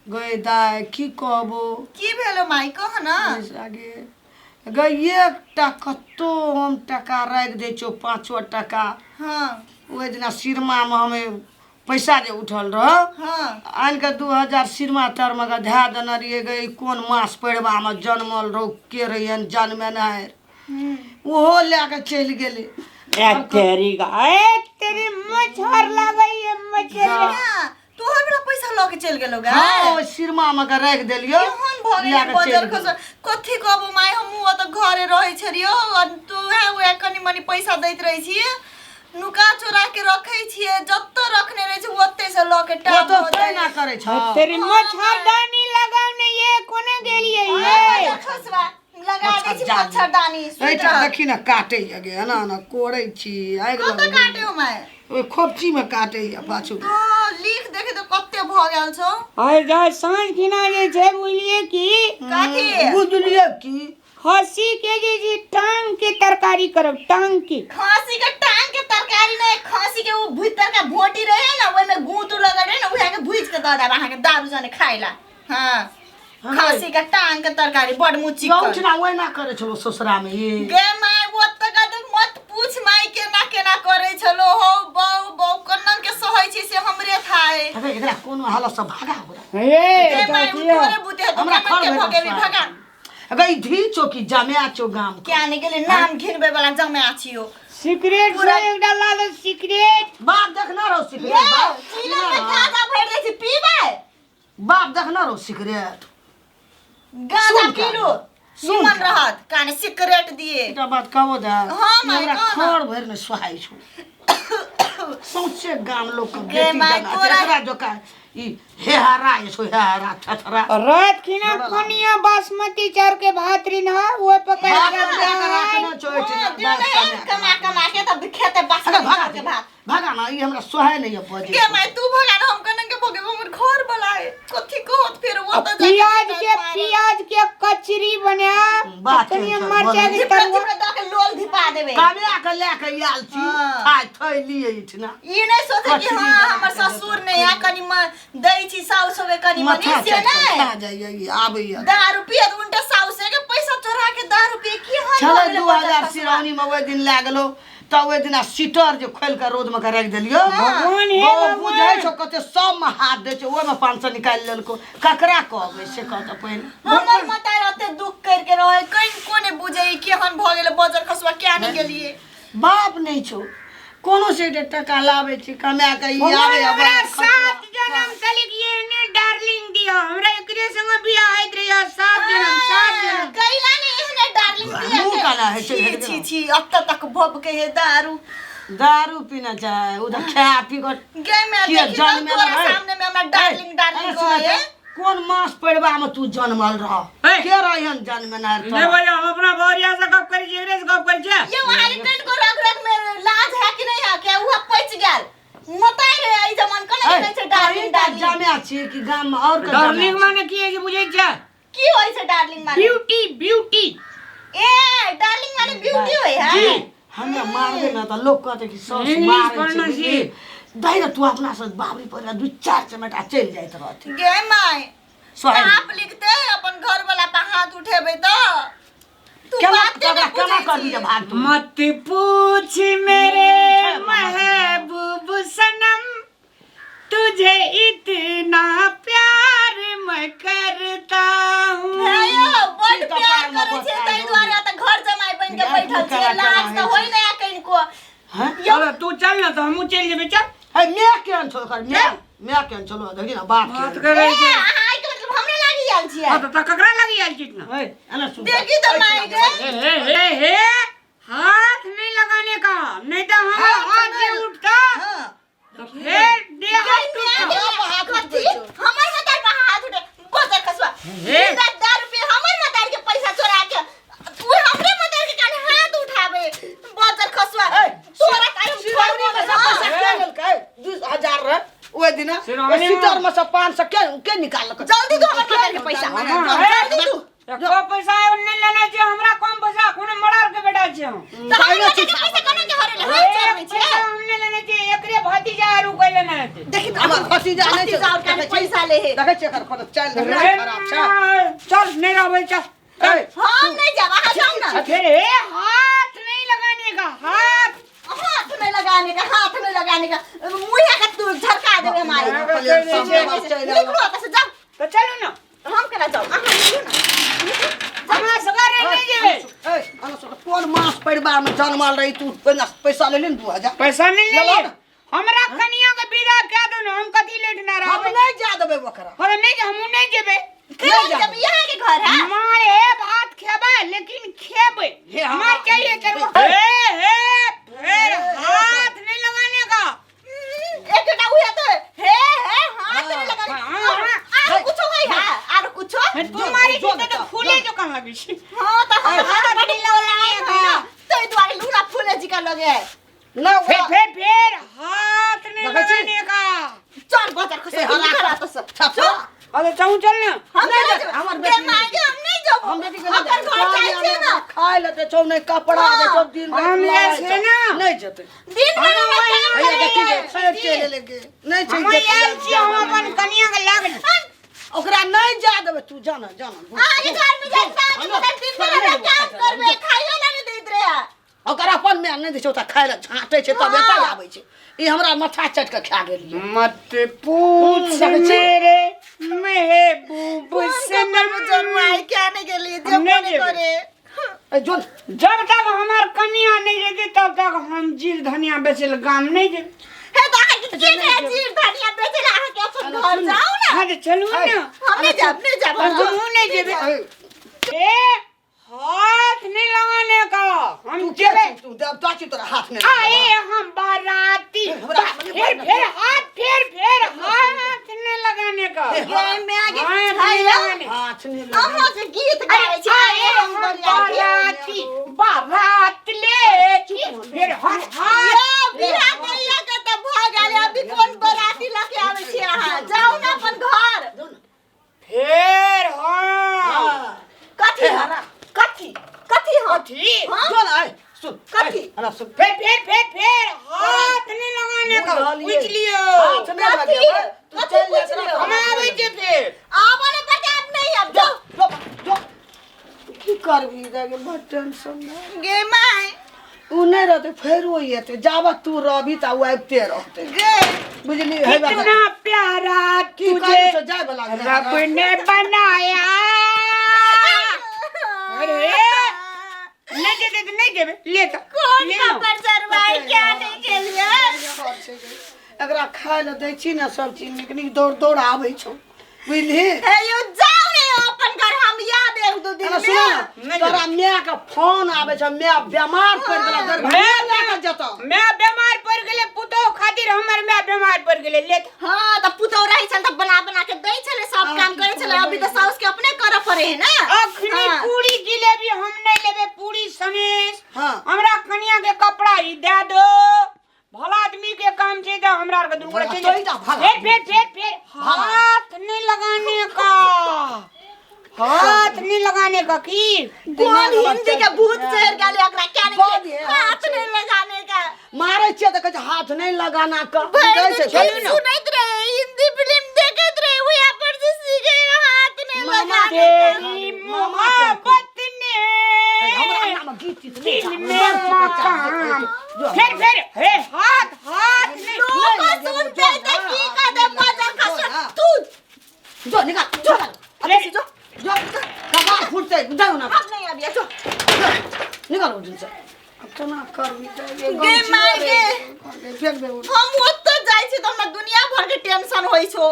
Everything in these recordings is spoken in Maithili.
गै दाइ की कहबो। की भेलो माई, कह ना। आगे गै एकटा कत्तो हम टका राखि दै छियौ, 5 टका। हाँ। ओहि दिना सिरमामे हमे पैसा जे उठल रह, हाँ, आनि कऽ 2000 सिरमा तरमे कऽ धए देने रहियै। गै कोन मास पैरबामे जनमल रहो के रहियन जनमेनाइ, ओहो लए कऽ चलि गेलै। ए तेरी गा, ए तेरी मच्छर लागैए मच्छर। हाँ, तोहर वाला पैसा लऽ के चलि गेलो गा? हाँ, ओहि सिरमामे कऽ राखि देलियौ। केहन भऽ गेलै लए कऽ बजर चलि गेलै। खसर। कथी कहबो माय, हमहूँ ओतऽ घरे रहै छलियौ आ तू उएह उएह कनि मनि पैसा दैत रहै छियै, नुका चोरा के रखै छियै, जतऽ रखने रहै छै ओतै से लऽ के टाप ओतऽ भऽ तैं जाइ। ना करै छ। तेरी मच्छरदानी लगाउने ये कोना गेलियै ये? बजर खसबा लगा दै छी मच्छरदानी, सुति एहिठाम रहत। देखी ने काटैया गे, एना एना कोड़ै छी, आगि कतऽ लगबै। काटे हो माय? ओहि खोपचीमे काटैया पाछू। तो लिख देखे तो कते भऽ गेल छौ। आइ जा साँझ खिना जे छै बुझलियै की? कथी बुझलियै की? खस्सी के जे छै टांग के तरकारी करब, टांग के। खस्सी के टांग के तरकारी नहीं, खस्सी के उ भीतर का भोटी रहे ना, ओहि में गूंत लगल रहे ना, उहे के भूज के दऽ देब अहाँ के दारू जने खाइला। हाँ, खस्सी के टांग के तरकारी बड़ मुँह चिकन। चौठना ओहिना करै छलो ससुरा में ये। गे my, ओतऽ का तऽ मत पूछ my, केना केना करै छलो हो, बौ बौ कन्नन के सहै छी से हमरे थाए। अरे एकरा कोनो हालत से भागा ओकरा। हे गे my, उ तोरे बुते हतो, हमरा कन्नन के खर भगेबी भरि भगा। अगर ई धी चौकी जमाए छौ गाम के। क्या नहीं गेले नाम घिनबे वाला जमाए छियो। सिगरेट से एकटा ला दे सिगरेट। बाप देखना रहो सिगरेट। ये बाप चीला में गांजा भरि दै छी, पीबै? बाप देखना रहो सिगरेट। गांजा सुन का। पीलू सुन निमन का। रहत, काने सिगरेट दिए। एकटा बात कहबो दा? हाँ, माय, हमरा कह ना। खर भरि ने सोहाइ छौ। सौंसे गाम लोक के गे बेटी माय, जना छै। तोरा- एकरा जोका ई हेहारा जे छौ, हेहारा थथरा। रात खिना कोनिया बासमती चाउर के भात रिन हा ओए पकड़ बाप के कमा के राखने छौ एहिठिना, हाँ, दियौ बाप ने, कमा कमा कमा के तब खेते अरे बासमती भगा चाउर के दे, भात। भगा ना, ई हमरा सोहाय नहीं है बजे। गे my, तू भगा ना, हम कनन के भगेबो, हमर घर वाला है कथी कहत फेर वो तो जाके प्याज दिमाग के मारत। प्याज के कचरी बना बात कनिया छै, मरचाई के धिपरा तरुआ धिपरा दऽ के लोल धिपा देबै। कमे के लए के आयल छी, हाँ। खाय थैली एहिठिना। ई नहीं सोचे कि कचरी हाँ बना हमर के ससुर नहीं है, कनि दै छी साउस होबे कनि मनि माथा से चाटि कऽ नहीं खा जाइए, ई आबैए। दारू पियत उनटा साउसे के पैसा चोरा के दारू पिए की हाल छलै भऽ गेलै 2000 बजर सिरौनी में ओहि दिन लए गेलौ, तऽ ओहि दिना सीटर जे खोलि कऽ रोडमे के राखि देलियौ। भगवान हे ओ भगवान। बुझै छौ कते सबमे हाथ दै छै, ओहिमे 500 निकालि लेलको। ककरा कहबै से कह तऽ पहिने। हमर मतार एते दुख करके रहे, कहीं कोने बुझे ई केहन भऽ गेलै बजर खसुआ, किया नहीं गेलिए? बाप नहीं छौ कोनो से टका लाबै छी कमा के ई भगवान आबै हमरा 7 जन्म तलिक ये ने डार्लिंग दियो, हमरा एकरे संग बियाह होइत रहियो 7 जन्म, 7 जन्म। कैला ने एहने डार्लिंग दिया मुँह के? काला होइ छै, छी, भेट छी गेलौ। छी, अत्त तक भब के हे दारू। दारू पीना चाहे उधर खा पी कऽ गे मैं किया देखी तऽ जन्मे तोरा रहै? सामने में हमरा डार्लिंग डार्लिंग अरे सुनै कहे। छै, कोन मास पैरवा में तू जन्मल रह? हे। के रहन जन्मेनार नहीं तोरा? भैया, हम अपना बहुरिया से गप करै छियै, एकरे से गप करै छियै। ये वहाँ के कन को रख रख में लाज है कि नहीं है क्या? वहाँ पच गेल मताई रे ई जमान कोना ए, कहै छै डार्लिंग तोही टा डार्लिंग। जमे छी कि गाम में और के जमे डार्लिंग छी? माने की है जे बुझै छियै? की होय छै डार्लिंग माने? Beauty beauty. ए डार्लिंग माने ब्यूटी होय है। जी। हमरा मारबे ना तऽ लोक कहतै कि साउस इंग्लिश मारै छै पढ़ना बुझली? सीख। दाइ ने तू अपना से बाबरी पर 2-4 चमेटा चलि जाइत रहतै। गे my, सोहाइ आप लिखते अपन घर वाला पर हाथ उठेबै तऽ तू केना बाते तोरा नहि केना बुझै करबी जे छी। भाग तू? मत पूछ मेरे महबूब सनम, तुझे इतना प्यार मैं करता हूँ। हे यौ, बड छी प्यार कपार मे करै छै बसायल ताहि दुआरे तऽ घर जमाइ बनि के यार, बैठल तू छियै। केना लाज केना तऽ होइ होइ नहि कनिको। हैं? यौ अरे तू चल ना तो हमहूँ चलि जेबै, चल। हे my केहन छौ ओकर my? My केहन छौ देखी ना बाप बात केहन। करै ए, छै। अहाँ एहिके मतलब हमरे लागि आयल छियै? हाँ, तऽ ककरा लागि आयल छी ना? हे एना सुन। देखी तऽ माय गे। हे हे हे हे, हाथ नहीं लगाने का, नहीं तो हमारा हाथ से उठता हाँ। तो फिर देह हाथ टूटता। कथी हमर मतार पर हाथ उठे बजर खसुआ? हे। दिन रात दारू पी हमर मतार के पैसा चोरा के तू हमरे मतार के कान हाथ उठाबे बजर खसुआ? ए, तोरा काहे हम सिरौनी में छोड़बो से पैसा ना। के लेलकै? 2000 रहे ओहि दिना, सिरौनी ओहि में- सीटर में से 500 के के निकाललकै? जल्दी दो हमर मतार के पैसा, हाँ, जल्दी दो। एको पैसा नहीं लेना चाहिए हमरा, कम पैसा कोनो मर्डर के बेटा। बेटा छी हम। तऽ हमर बेटा के पैसा कोना के हरेले हम चोरबै एक पैसा छियै हम नहि लेने छियै, एकरे भतीजा आर उ लेने हेतै। देखी तऽ हमर भतीजा नहि छै। भतीजा और काहे पैसा ले हे देखै छियै एकर कोनो चालि रे देखै खराब छै। चल नहीं रहबै चल। ए, हम नहीं जाब अहाँ जाउ ना। फिर हे हाथ नहीं लगाने का हाथ। हाथ नहीं लगाने का, हाथ नहीं लगाने का, मुँह के तू झरका देबे हमारे। निकलो एतऽ से जाउ। तो चलू ना। हम केना जाउ, अहाँ निकलू ना। हमरा सगरे नहीं जेबै। ए, अना सुन, कोन मास परिवार में जन्मल रही तू? पहिने पैसा लेली ने 2000? पैसा नहीं लेलहो लेलियै। ने? हमरा कनिया के विदा कए दो ने, हम कथी लेट ना हम रहबै। नहीं जा देबै ओकरा। हम नहीं, हमहूँ नहीं जेबै। केना जब यहाँ के घर है? मारे भात खेबै लेकिन खेबै। हे, हाँ। मार चाहिए तेरे को। हे हे फिर हाथ नहीं लगाने का। एकटा उहे तो हे हे हाथ नहीं लगाने। हाँ, हाँ। आरो कुछो है है आरो कुछो? तुम्हारी जो तो जो फूले जो कहाँ लगी छी। हाँ तो हम हाथ नहीं लगाने का। तो दुआरे लूरा फूले जी का लगे है। ना फिर ओकरा फिर फिर हाथ नहीं देखै छी? लगाने का। चल बाजार खसो ए, हरा निकल आ तो सब। छपा। अरे चहु चल ना। हम नहीं नहीं जाब, जाब, हमर गे बेटी माय गे, हम नहीं जाब। हम बेटी के नहीं अपन जाब। घर जाइ छियै ना। खाय लए दै छौ नहि, कपड़ा हाँ। दै छौ, दिन राति हम लड़ाइ जे छौ। छै ना। नहि जेतै। दिन भर हम हमरा काम हैया करे देखी है। जे फेर चलि एलै गे। नहि छै हम जेतै। आयल छी, हम अपन कनिया के लग ओकरा नहि जा देबै। तू जाना जाना। अहाँके घर में जाइ छियै, अहाँके घर दिन भर हमरा काम करबै, खाइयो ला नहि दैत रहै। ओकर अपन माय नहि दै छै, ओतऽ खाय लए झाँटै छै तब एतऽ हाँ। आबै छै। ई हमरा माथा चटि कऽ खा गेलियै। मत पूछ देखै छी? मेरे महबूब फोन सनम। ककर जरुआई क्या नहीं गेलियै जे हम नहि फोन जेबै। करे। ए, जोन। जब तक हमार कनिया नहीं जेतै तब तक हम जीर धनिया बेचै लए गाम नहीं जेबै। हे तऽ अहाँके के कहै जीर धनिया बेचै ला? अहाँके अपन घर जाउ ना। हाँ तो चलू ना। हम नहीं जाब, नहीं जाब। हम हमहूँ नहीं जेबै। ए, ए हाथ नहीं लगाने का। हम तू के जेबै। छी? तू देवता छी, तोरा हाथ नहि आए हम बाराती। हमरा फिर फिर हाथ फिर फिर हाथ नहीं लगाने का। गे माय गे, हाथ नहीं हैया। लगाने। हाथ नहि लगा। अहाँ जे गीत गाबै छी, आए आए हम हम बरियाती। बाराती बारात ले फिर हाथ हाथ ये बियाह कहिया के तऽ भऽ गेल, अभी कोन बराती लऽ के आबै छी अहाँ? जाउ ने अपन घर। फिर हाँ कथी हरा? कथी कथी हम? ठीक। हाँ? जोन आइ सुन। कथी? ए, अना सुन। फिर फिर फिर फिर हाथ नहीं लगाने का। बुझलियै। पूछ लियो। हाथ नहि कथी? लगेबै। तू कथी चलि जा पूछ तोरा। लियौ? हम आबै छियै फिर। आबऽ ने बजाब नहीं आब, जाउ। जो, जो। की करबी गे, बड़ टेंशन भए। गे माय उ नहि रहतै फेरो एतै, जाबत तू रहबी तऽ उ आबिते रहतै। गे बुझलियै? हे बाबा। कितना प्यारा की तुझे कहै छौ जाय बला रब ने बनाया। अरे नहीं देते तो नहीं देबे ले तो कोन ले लो। कपर सरवाई क्या नहीं गेलियै? एकरा खाय लए दै छी ने सब चीज नीक नीक, दौड़ दौड़ आबै छौ, बुझलिही? हे यौ जाउ ने अपन घर, हम याद एक दू दिन एना में। सुन ने, तोरा माय के फोन आबै छौ, माय बेमार पड़ि गेलौ, दरभंगा लए कऽ जेतौ। मैं बीमार पड़ गेले पुतोह खातिर, हमर मैं बीमार पड़ गेले ले तो। हाँ तऽ पुतोह रहै छल तऽ बना बना के दै छलै, सब काम करै छलै, अभी तऽ साउस के अपने करऽ पड़े है ना। अखनी हाँ। पूरी जिलेबी हम नहीं लेबे, पूरी सनेश। हाँ। हमरा कनिया के कपड़ा ही दे दो। भला आदमी के काम छै तऽ हमरा आर के दुनू गोरा भला चलि तोही जाउ। टा भला फिर फिर फिर फिर हाथ नहीं लगाने का, हाथ नहीं लगाने का। की कौन हिंदी के भूत चढ़ गेलै ओकरा क्या नहीं बड़ गेलै? है। हाथ नहीं लगाने का। मारै छियै तऽ कहै छै हाथ नहि लगाना कर। भरि दै दिन छै फिल्म ना। सुनैत रहे, हिंदी फिल्म देखैत रहे, वहाँ पर से सीखे हाथ नहीं मामा लगाने का। तेरी मामा के मोहब्बत ने हमरा अंगनामे गीत तीत नहि दिल गाबै। में मकाम। फिर फिर हे हाथ हाथ नहीं लोग नहीं लगेबो, सुनते जो तऽ ना, की कहतै, मजा खसो ना। तू जो निकाल, जो अभी से जो। जो कपार फुटतै, जाउ ना। अब नहीं अभी जो। निकाल ओ दिनसँ। आब केना करबी तऽ गे माय गे। फेंक देबो। हम ओतऽ जाइ छी तऽ हमरा दुनिया भर के टेंशन होइ छौ।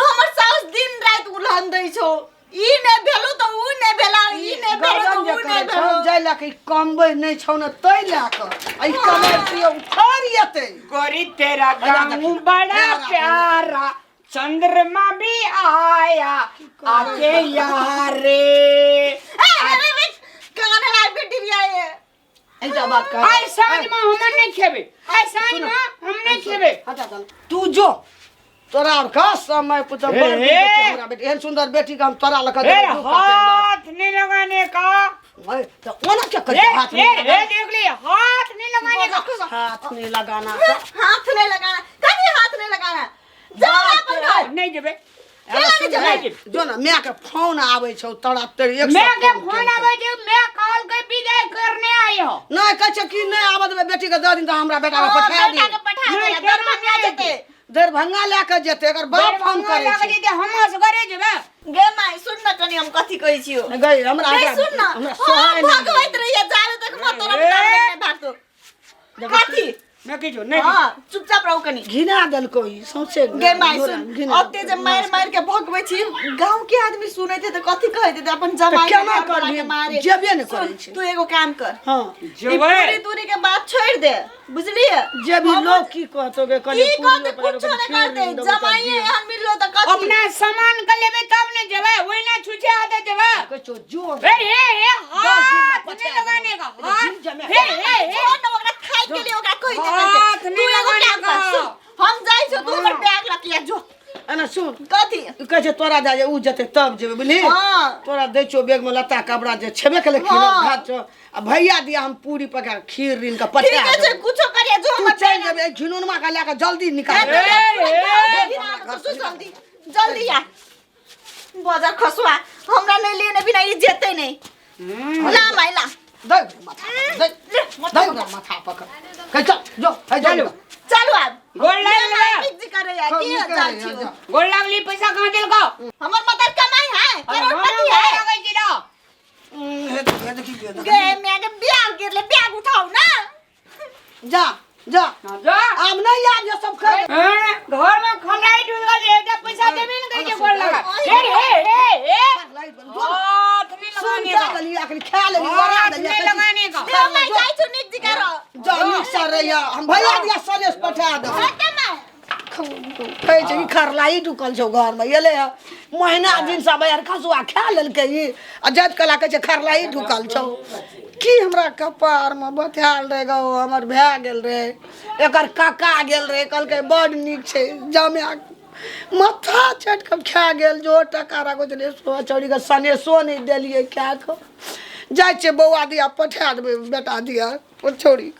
हमर साउस दिन राति उलहन दै छौ, ई नहि भेलो तऽ ऊ नहि भेला, ई नहि भेलो गरजन तऽ जे ऊ नहि करै छौ भेलो। जाय लए कऽ ई कमबै नहि छौ ने तै लए कऽ आ ई कमाइ छियै उखाड़ि एतै। गोरी तेरा अरे गाँव देखी। बड़ा अरे प्यारा, चंद्रमा भी आया आके यहाँ रे। ए, ए, ए, ए, कान लाग बेटी बिया ये। एकटा बात कह। आइ साँझ में हम नहीं खेबे, आइ साँझ में हम नहीं खेबे। हटा चल तू जो, तोरा और का समय पुत्र बड़ हे। बेटी छै हमरा बेटी, एहन सुंदर बेटी के हम तोरा लऽ कऽ फिर देबै, दुख काटै हमरा। हाथ नहीं लगाने का। ओए, तऽ ओना क्या करै ए, हाथ ए, नहीं ए, लगाना। देख ली हाथ नहीं लगाने का हाथ नहीं लगाना। हाथ नहीं लगाना, कभी हाथ नहीं लगाना। जाओ ना अपन घर। नहीं जेबे। केला नहीं जेबै? जो ना माय के फोन आबै छौ तोरा तेरी एक सौ मैं के फोन फोन केलकै। आवे जे मैं कॉल के विदाई करने आई हो। नहि कहै छै कि नहि आबऽ देबै बेटी के 10 दिन तऽ हमरा बेटा के हाँ, पठा बेटा दे। के पठा नहीं, देला, दरभंगा नहीं। जेतै। दरभंगा लए कऽ जेतै, एकर बाप फोन दरभंगा करै लगे छै। जेते हम असगरे जेबे। गे माय, सुन न कनी हम कथी कहै छियौ। गई हमरा गई सुन न, हमरा हाँ, सोहाय नहि। भगवैत रहिए जाबे तक म तोरा ए। ताबे तक नहि भागतो। कथी? मैं किछु नहीं। हाँ, चुपचाप रहू कनी। घिना देलको ई सौंसे। गे माय सुन, घिना। ओते जे मारि मारि के भगबै छी, गांव के आदमी सुनैत हेतै कथी कहैत हेतै अपन जमाई के केना घर वाला करबही? के मारे। जेबे ने सुन, करै छै। तू एगो काम कर। हँ। ई पूरी तूरी के बात छोड़ दे, बुझलिए? जे भी लोग की कहतो गे कनी की पूरी कहते? ओकरा कुछो कनी नहि खीर करते। देबो तऽ जमाइए दियौ। एहन मिललो तऽ कथी? अपना सामान के लेबे तब ने जेबे, ओहि ना छुछे आते जेबे। कहै छौ जो। ए ए ए, हाथ पठा नहीं लगाने का। देबो। हाथ जिम जमे। ए ए ए, छोड़ न ओकरा, खाइ के लिए ओकरा कहि दे। हाथ तू नहीं एगो लगाने काम कर, का। सुन, हम जाइ छौ, तू हमर बैग लऽ के आ जो। एना सुन। कथी? ई कहै छै तोरा जा जे उ जेतै तब जेबै, बुझली? हाँ। तोरा दै छौ बैग में लत्ता कपड़ा जे छेबे केलै, खीर हाँ। भात छौ आ भैया दिया हम पूरी पका के खीर रीन के पठा ठीक छै। देबै। कुछो करिया जो तू हमर चलि जेबै एहि झिनुनमा के लए कऽ जल्दी निकाल। ए, ए, जल्दी जल्दी आ बजार खसुआ, हमरा नहीं लेने बिना ई जेतै नहीं। ला माय ला। दै माथा पकड़, दै ले, दै ओकरा माथा पकड़। कहि चल जो है चलू। चलू। चलू आब। गोर लागल बा। जी करे यार की निकल जाय रे, छी। जा। गोर लागली, पैसा कहाँ देलको? हमर मदर कमाई है, करोड़पति है। लगै छी ना। हे देख, हे देखी, हे देख। गे मैं के बैग गिरले, बैग उठाओ ना। जा जा। जा। आब नहीं आब ये सब खा। हाँ, घर में खलाई डूब गेल, एकटा पैसा देबे ने करै छै गोर लगा। हे हे हे हे, हाथ नहीं सुन लगाने क्या का। देली अखनी खा लेली ओरा हाथ देली। नहीं लगाने का। ले मैं जाय छु, निक जी करो। जा नीक से रहिया, हम भैया दिया सनेस पठा दे। हटे मैं। कहै छै ई खरलाई ढुकल छौ घरमे, एलै हँ महीना दिन से यार खसुआ खा लेलकै ई आ जाइत कला कहै छै खरलाई ढुकल छौ। की हमरा कपारमे बथायल रहै गो, हमर भए गेल रहै। एकर काका गेल रहै, कहलकै बड नीक छै जमाए, माथा चाटि कऽ खा गेल। जो टका राखो छलियै सो चौड़ीके सनेसो नहि देलियै खा कऽ। जाइ छियै बौआ दिया पठा देबै, बेटा दिया छौड़ीके।